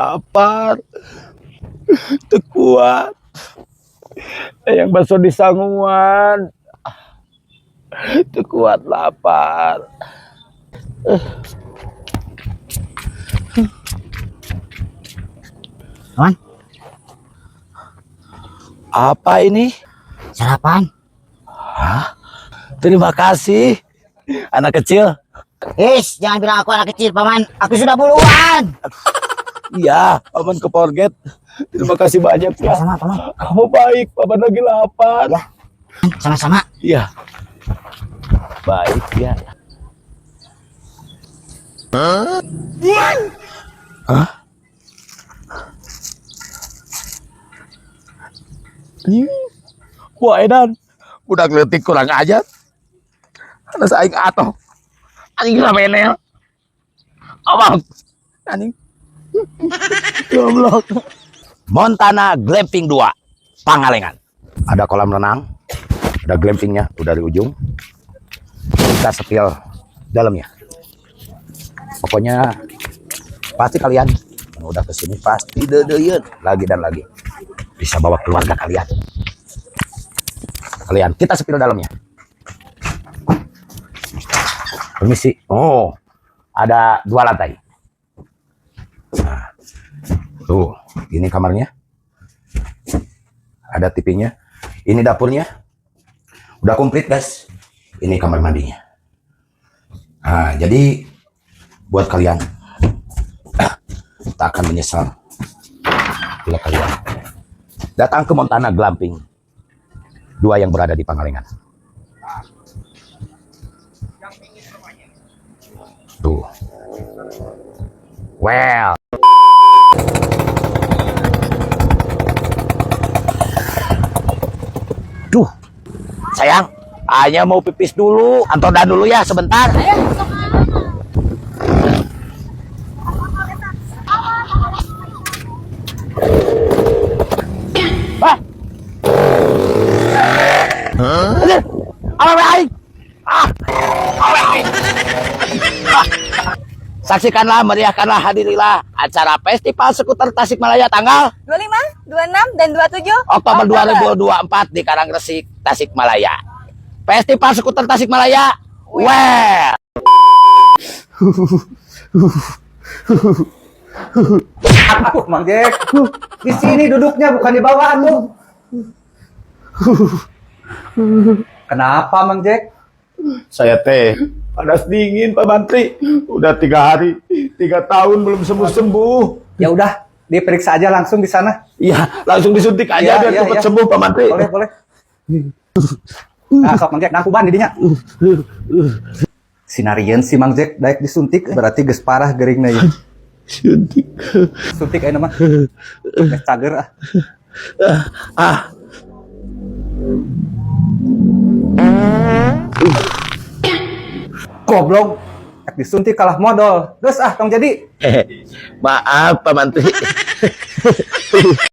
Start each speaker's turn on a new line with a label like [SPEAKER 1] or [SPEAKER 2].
[SPEAKER 1] Lapar. Teu kuat. Hayang baso disanguan. Teu kuat lapar.
[SPEAKER 2] Paman,
[SPEAKER 1] Apa ini?
[SPEAKER 2] Sarapan.
[SPEAKER 1] Terima kasih. Anak kecil.
[SPEAKER 2] Is, jangan bilang aku anak kecil, Paman. Aku sudah puluhan.
[SPEAKER 1] Iya, Paman ke forget. Terima kasih banyak ya.
[SPEAKER 2] Sama-sama, Paman.
[SPEAKER 1] Kamu baik, Paman lagi lapar.
[SPEAKER 2] Ya. Sama-sama.
[SPEAKER 1] Iya. Baik ya. Hah? Ih, wah edan, budak leutik kurang ajar. Ada aing atoh. Anjing ramenel. Abang. Anjing. Goblok.
[SPEAKER 3] Montana Glamping 2, Pangalengan. Ada kolam renang, ada glampingnya, udah di ujung. Kita spill dalamnya. Pokoknya pasti kalian yang udah kesini pasti dedeun lagi dan lagi. Bisa bawa keluarga kalian. Kalian, kita spill dalamnya. Permisi. Oh, ada dua lantai. Nah, tuh, ini kamarnya. Ada TV-nya. Ini dapurnya. Udah komplit, guys. Ini kamar mandinya. Nah, jadi buat kalian tak akan menyesal bila kalian datang ke Montana Glamping 2 yang berada di Pangalengan. Tuh. Well. Duh. Sayang, hanya mau pipis dulu. Antodan dulu ya sebentar. Ah. Anjir. Awewe aing. Ah. Awewe aing. Ah. Saksikanlah, meriahkanlah, hadirilah acara Festival Skuter Tasikmalaya tanggal
[SPEAKER 4] 25, 26, dan 27
[SPEAKER 3] Oktober 2024 di Karangresik, Tasikmalaya. Festival Skuter Tasikmalaya. Well.
[SPEAKER 5] Aduh, Mang Jack. Di sini duduknya, bukan di bawah tuh. Kenapa, Mang Jack?
[SPEAKER 1] Saya teh panas dingin, Pak Mantri. Udah 3 hari, 3 tahun belum sembuh-sembuh.
[SPEAKER 5] Ya udah, diperiksa aja langsung di sana.
[SPEAKER 1] Iya, langsung disuntik aja
[SPEAKER 5] Iya,
[SPEAKER 1] biar cepat sembuh, Pak Mantri.
[SPEAKER 5] Boleh, boleh. Nah, sok Mang Jack, nangkuban di dinya. Sinarieun si Mang Jack daek disuntik, berarti geus parah geuringna ieu.
[SPEAKER 1] Suntik.
[SPEAKER 5] Suntik ayeuna mah. Geus cager ah.
[SPEAKER 1] Ah.
[SPEAKER 5] Goblok. Daek disuntik kalah modol. Geus ah, tong jadi.
[SPEAKER 1] Maaf, Pak Mantri.